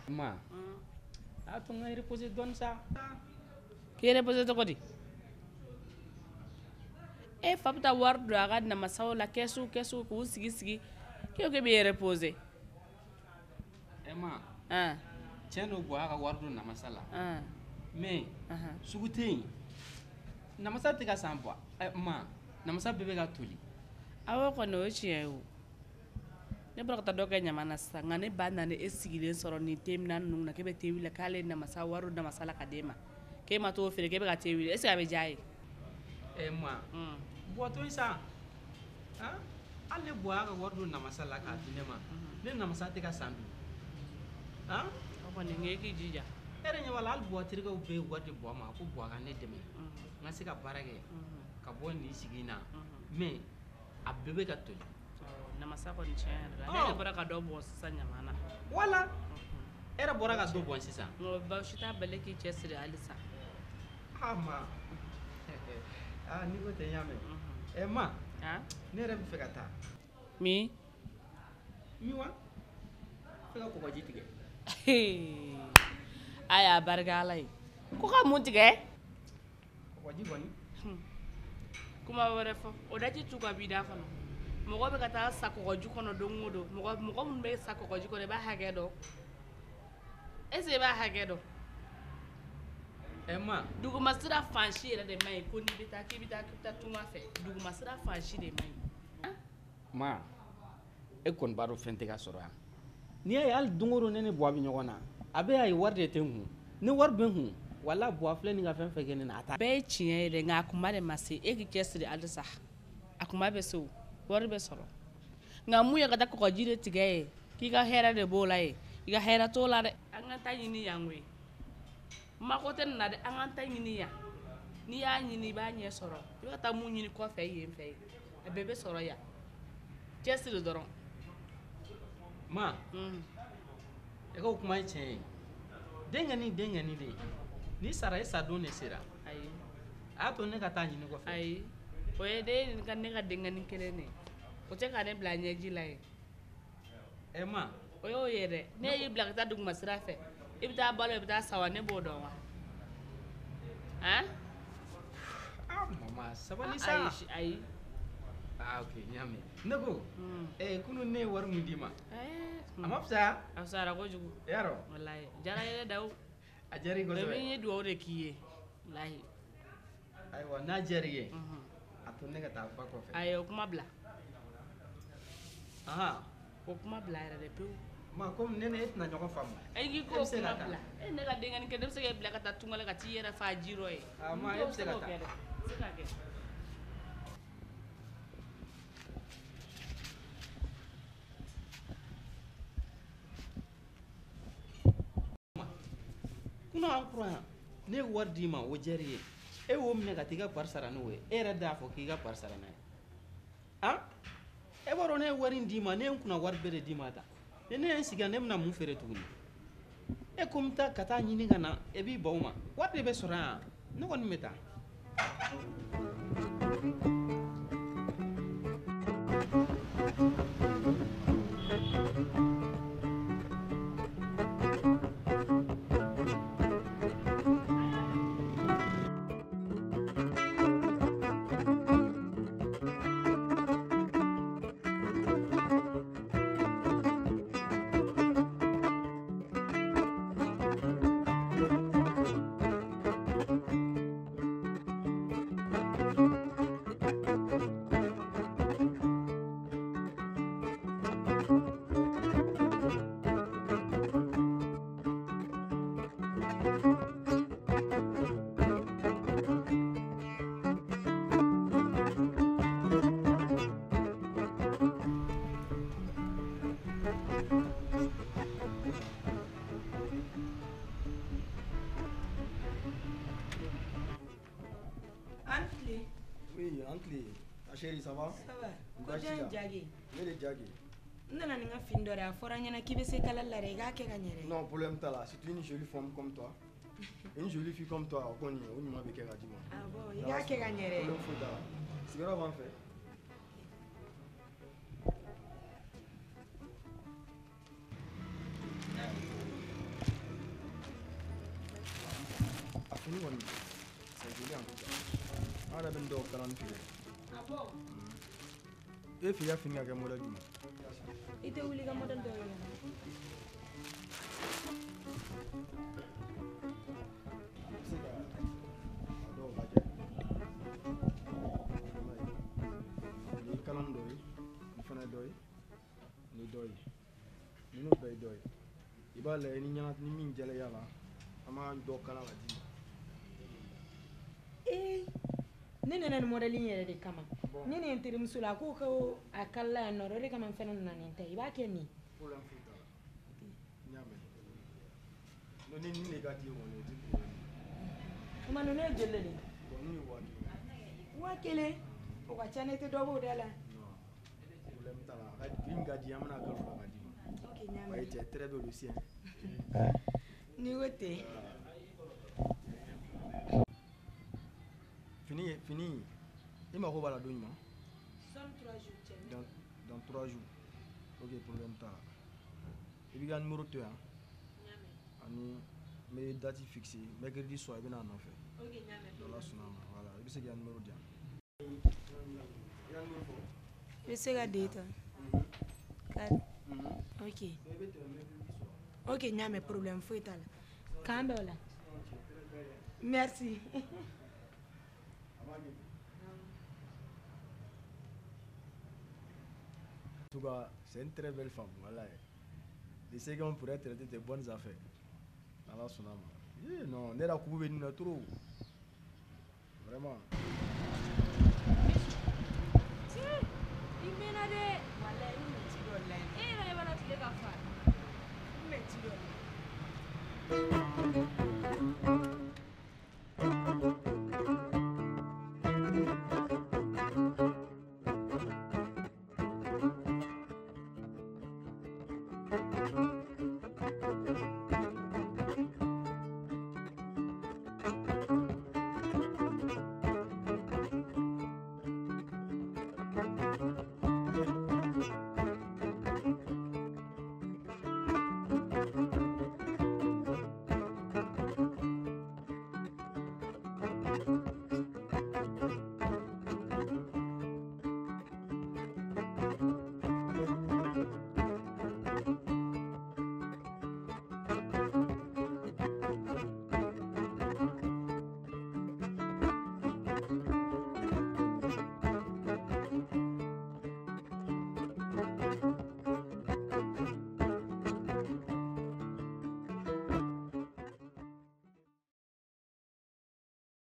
Ma, a to n ka reposer dɔɔni sa. K'i reposer cogo di? E fa bɛ taa wari don a ka namasaw la kɛsu kɛsu k'u sigi sigi k'e ko k'e b'i reposer. E ma, tiɲɛ don Buwa ka wari don namasa la. Mais sugu tɛ yen. Namasa tɛ ka san Buwa. Ma, namasa bɛɛ bɛ ka toli. Awɔ kɔni o ye tiɲɛ ye o. Ne bɔra ka taa dɔ kɛ ɲama na sisan nka ne ba nana e sigilen sɔrɔ nin te minɛn ninnu na k'e bɛ te wuli la k'ale ye namasa wari don namasa la ka d'e ma k'e ma t'o feere k'e bɛ ka te wuli est ce que a bɛ diya a ye? Ɛ ma, Buwa to yen sa. Hali ne Buwa y'a ka wari don namasa la k'a di ne ma, ne namasa tɛ ka san dun. O kɔni n k'e k'i jija. E yɛrɛ ɲɛ b'a la hali Buwa terikɛw bɛɛ ye wari di Buwa ma ko Buwa ka ne dɛmɛ n ka se ka baara kɛ ka bɔ nin sigi in na mais a bɛɛ bɛ ka toli. Namasa kɔni tiɲɛ yɛrɛ la ne yɛrɛ bɔra ka dɔ bɔn sisan ɲama na. Wala e yɛrɛ bɔra ka dɔ bɔn sisan. Nka baasi t'a bali k'i cɛ siri halisa. Ah ma, ah n'i ko ten n y'a mɛn. Ɛ ma, ne yɛrɛ bɛ fɛ ka taa. Min? Min wa? N fɛ ka kɔgɔji tigɛ. A y'a barika Ala ye. Ko ka mun tigɛ? Kɔgɔji kɔni. Kuma wɛrɛ fɔ o daji tu ka b'i da kɔnɔ. Mɔgɔ bɛ ka taa sa kɔgɔji kɔnɔ don o don, mɔgɔ minnu bɛ sa kɔgɔji kɔnɔ i b'a hakɛ dɔn? Est ce que i b'a hakɛ dɔn? Ɛ ma, dugumasira fan si yɛrɛ de man ɲi ko n'i bɛ taa k'i bɛ taa k'i bɛ taa tunga fɛ, dugumasira fan si de man ɲi. Ma, e kɔni b'a dɔn fɛn tɛ ka sɔrɔ yan. N'i y'a ye hali don o don ne ni Buwa bɛ ɲɔgɔn na, a bɛ y'a ye wari de tɛ n kun. Ni wari bɛ n kun, wala Buwa filɛ nin ka fɛn fɛn kɛ ne na a t'a. Bɛɛ ye tiɲɛ ye dɛ, nka a kuma de ma se. E k'i cɛsiri halisa, a kuma bɛ se o. Wari bɛ sɔrɔ nka mun ye ka taa kɔgɔji de tigɛ ye k'i ka hɛrɛ de b'o la ye i ka hɛrɛ t'o la dɛ. An ka taa ɲini yan koyi, mako tɛ nin na dɛ, an ka taa ɲini yan. N'i y'a ɲini i b'a ɲɛ sɔrɔ, i bɛ ka taa mun ɲini kɔfɛ yen fɛ yen a bɛɛ bɛ sɔrɔ yan, cɛsiri dɔrɔn. Ma, e ka o kuma ye tiɲɛ ye. Denkɛnin denkɛnin de ye, n'i sara e sa don de sera. Ayi, a y'a to ne ka taa ɲini kɔfɛ. Ayi, o ye de ka ne ka denkɛnin kelen de ye, o tɛ ka ne bila ɲɛji la ye. Ɛ ma, o y'o ye dɛ. Ne y'i bila ka taa duguma sira fɛ, i bɛ taa balo i bɛ taa sa wa, ne b'o dɔn wa? Han? Ah mama, sabali sa. Ayi ayi. Ah ok, n y'a mɛn. Ne ko, kunun ne ye wari min d'i ma, a ma fisaya? A fisayara kojugu. Yarɔ? Walayi, diyara n ye dɛ o. A diyara i kosɛbɛ. N ye dugawu de k'i ye, walayi. Ayiwa n'a diyara i ye, a to ne ka taa ba kɔfɛ. Ayi, o kuma bila. O kuma bila yɛrɛ de pewu. Ma, komi ne ni e tɛna ɲɔgɔn faamu. E k'i ko kuma bila. E ne ka denkɛnin kɛ, ne bɛ se k'e bila ka taa tunga la ka t'i yɛrɛ fa ji rɔ ye. Ma, e bɛ se ka taa. Se ka kɛ. Kunun an kura yan, ne ye wari d'i ma o diyara i ye. E y'o minɛ ka t'i ka pari sara n'o ye, e yɛrɛ de y'a fɔ k'i ka pari sara n'a ye. Han? E b'a dɔn ne ye wari in d'i ma, ne ye n kunna wari bɛɛ de d'i ma tan. Ne ye n sigi yan, ne bɛna mun feere tuguni? E ko n bɛ taa ka taa ɲini ka na, e b'i ban o ma. Wari de bɛ sɔrɔ yan, ne kɔni bɛ taa. Chérie, ça va? Ça va. Ko jɔn Jage? Ne de Jage. N nana ni n ka fini dɔ de ye, a fɔra n ɲɛna k'i bɛ se kalali la dɛ, i k'a kɛ ka ɲɛ dɛ. Non, problème t'a la. Surtout une jolie femme comme toi. Une jolie fille comme toi, o kɔni o ɲuman bɛ kɛ ka d'i ma. Ah bon, i k'a kɛ ka ɲɛ dɛ. Problème foyi t'a la. Sigiyɔrɔ b'an fɛ. A fini kɔni, c'est joli en tout cas. An yɛrɛ bɛ nin dɔw kalan ni feere. Ah bon? E fɛ i ka fini ka kɛ modèle jumɛn? I tɛ wuli ka modèle dɔ yira n na. I bɛ se ka a dɔw lajɛ. Nin ye kalani dɔ ye, nin fana ye dɔ ye, nin ye dɔ ye. Ninnu bɛɛ ye dɔ ye. I b'a lajɛ ni ɲɛna ni min jɛla i la, an b'a dɔ kala ka d'i ma. Ee, ne nana nin modèle in yɛrɛ de kama. Ne ni n terimuso la, a ko ko a kalala yan nɔ, o de kama n fana nana ni n ta ye. I b'a kɛ nin? Problème foyi t'a la. N y'a mɛn. Non, ni nin de ka di ye kɔni, o tɛ problème ye. O ma ninnu ye joli de ye? Bon, ninnu ye 1000 ye. 1000? O ka ca ne tɛ dɔ b'o da la. Non, problème t'a la. A ka prix min ka di ye, an bɛna kalo la ka d'i ma. Ok, n y'a mɛn. Ouais, tu es très belle aussi, hein. N'i ko ten. Fini, fini. I mako b'a la don jumɛn? Sɔnni 3 jours cɛ. Dans 3 jours. Ok, problème t'a la. I b'i ka numéro to yan. N y'a mɛn. Ani n bɛ date fixer mercredi soir i bɛ n'a nɔfɛ. Ok, n y'a mɛn. N'Ala sɔnna a ma, voilà. I bɛ se k'i ka numéro di yan. I ka numéro fɔ. I bɛ se ka den ta. 4. Ok. I bɛ tɛmɛ mercredi soir. Ok, n y'a mɛn, problème foyi t'a la. K'an bɛn o la. Merci. En tout cas, c'est une très belle femme, voilà. Je sais qu'on pourrait traiter de bonnes affaires. Allah son âme. Eh non, ne la coupe nous trop. Vraiment. Tiens, il mène des. Voilà, il me tire de là. Eh, là, il va la télé ka fa. Il me tire de là. Thank you.